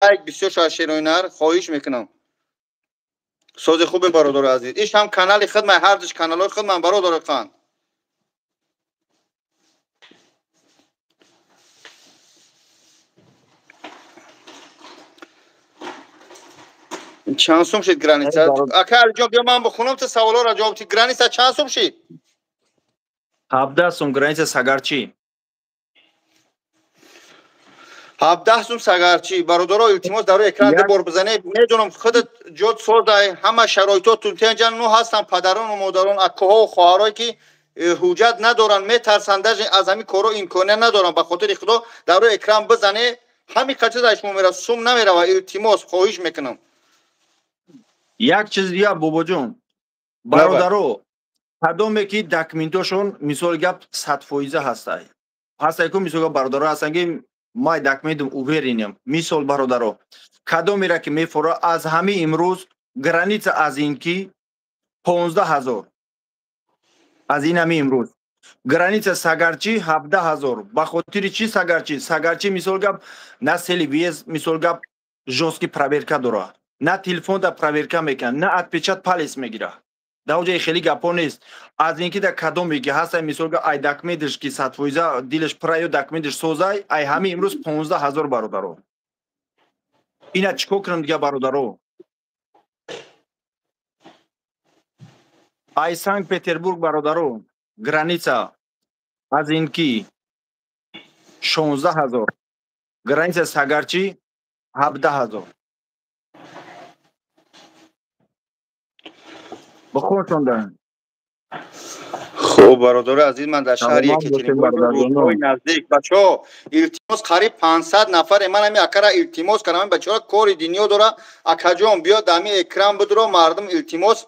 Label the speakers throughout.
Speaker 1: Лайк бисёр шояд шероинар, хоҳиш мекунам. Сози хубе, бародари азиз. Иш ҳам канали хидмат, ҳар душ каналҳои хидмат, бародари қанд. Чанд сум шид граница? Ака Алиҷон, биё, ман бихонам, ту саволҳоро ҷавоб ти. Граница чанд сум шид?
Speaker 2: 17 сум граница Сагарчӣ.
Speaker 1: 17 сум Сагарчӣ. Бародаро, илтимос, дар рӯи экран ду бор бизанед. Медонам, худат ҷод созай, ҳама шароитотун тенҷан. Ну, ҳастанд падарону модарон, акоҳову хоҳарое, ки ҳуҷҷат надоранд, метарсанд, даже аз ҳамин корҳо имконият надоранд. Ба хотири Худо, дар рӯи экран бизане. Ҳамин қачиз аз шумо меравад, сум намерава. Илтимос, хоҳиш мекунам.
Speaker 2: Як чиз дигар, бобоҷон, бародаро, кадоме ки документошон, мисоли гап, 100% ҳастай, ҳастай ку, мисол гап, бародаро ҳастанд, ки май документам уверен ям. Мисол, бародаро, кадомера ки мефора, аз ҳамин имрӯз граница аз ин ки 15 000, аз ин ҳамин имрӯз граница Сагарчӣ 17 000. Ба хотири чӣ Сагарчӣ? Сагарчӣ, мисол гап, на сели въезд, мисол гап, жёсткий проверка дора, на телефонда проверка мекунад, на отпечаток палец мегира. Дар оҷаи хеле гапҳо нест. Аз ин ки дар кадоме ки ҳастай, мисол гап, ай документаш ки 100% дилаш пураю документаш созай, ай ҳамин имрӯз 15 000. Бародаро, ина чӣ кор кунам дига, бародаро? Ай Санкт Петербург, бародаро, граница аз ин ки 16 000, граница Сагарчӣ 17 000. Бихоншонда.
Speaker 1: Хуб, бародари азиз, ман дар шаҳри Екатеринбург, рӯзҳои наздик. Бачаҳо, илтимос, қариб 500 нафаре. Ман ҳами акара илтимос кардам, ҳами бачаҳо кори дунё дора. Акаҷон, биё, дар ҳами экран бидро, мардум, илтимос,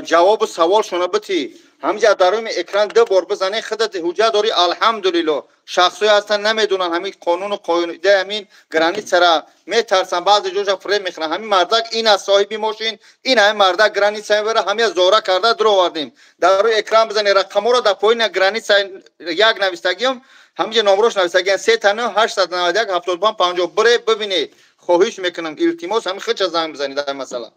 Speaker 1: ҷавобу саволшона битӣ. Ҳамиҷа дар рӯи экран ду бор бизанӣ. Худат ҳуҷҷат дорӣ, алҳамдулилло. Шахсое ҳастанд, намедонанд ҳамин қонуну қоидаи ҳамин границара, метарсанд, баъзе ҷоша фиреб мехӯранд. Ҳамин мардак ин аст, соҳиби мошин ин, ҳамин мардак граница мебара. Ҳамия зора карда дуровардем. Дар рӯи экран бизанед, рақамҳоро дар поини граница як навистагиам, ҳамиҷа номрош навистагиам: 3 9 891 75 50. Бире, бибинед, хоҳиш мекунам, илтимос, ҳамин худша занг бизанед дар масъала.